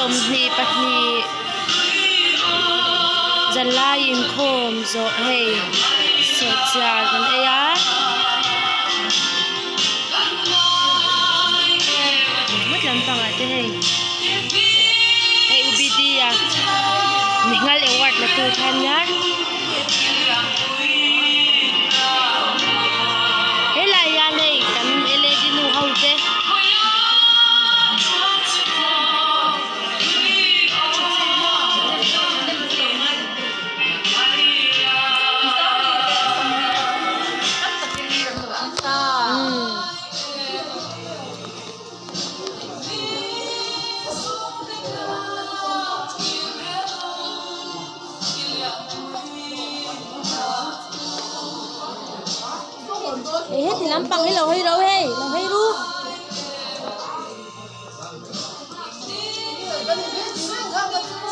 22 zanlai inkhawm zawh hei sawhchiar kan ei a. Hmawt lampangah te hei hei U B D a mihngal award la tur kha ania helai hian hei kan L A D nu ho te. Hei heti lampang hi lo hawi ro hei lo hawi ru.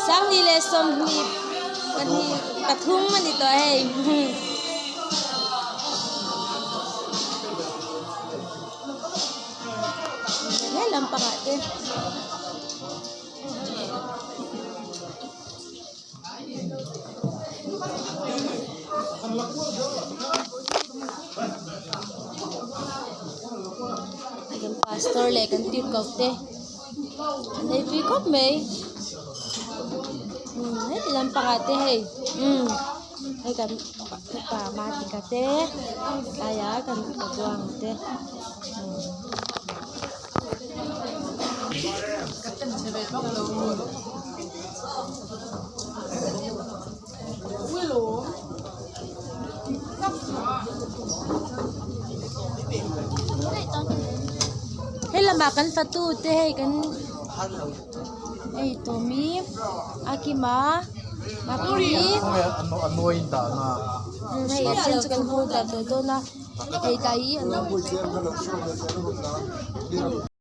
Sanghnih leh sawmhnih pahnih pathum a ni tawh hei. He lampangah te. Kan pastor leh kan tirhkoh te an ei tui khawp mai umm heti lampangah te hei umm hei kan upa matika te tlaiah kan upa buanga te umm. He lamah kan fatu te hei kan ei tawmi a kima mapui hei a then chu kan haw ta tawh dawn a hei tlai hi an.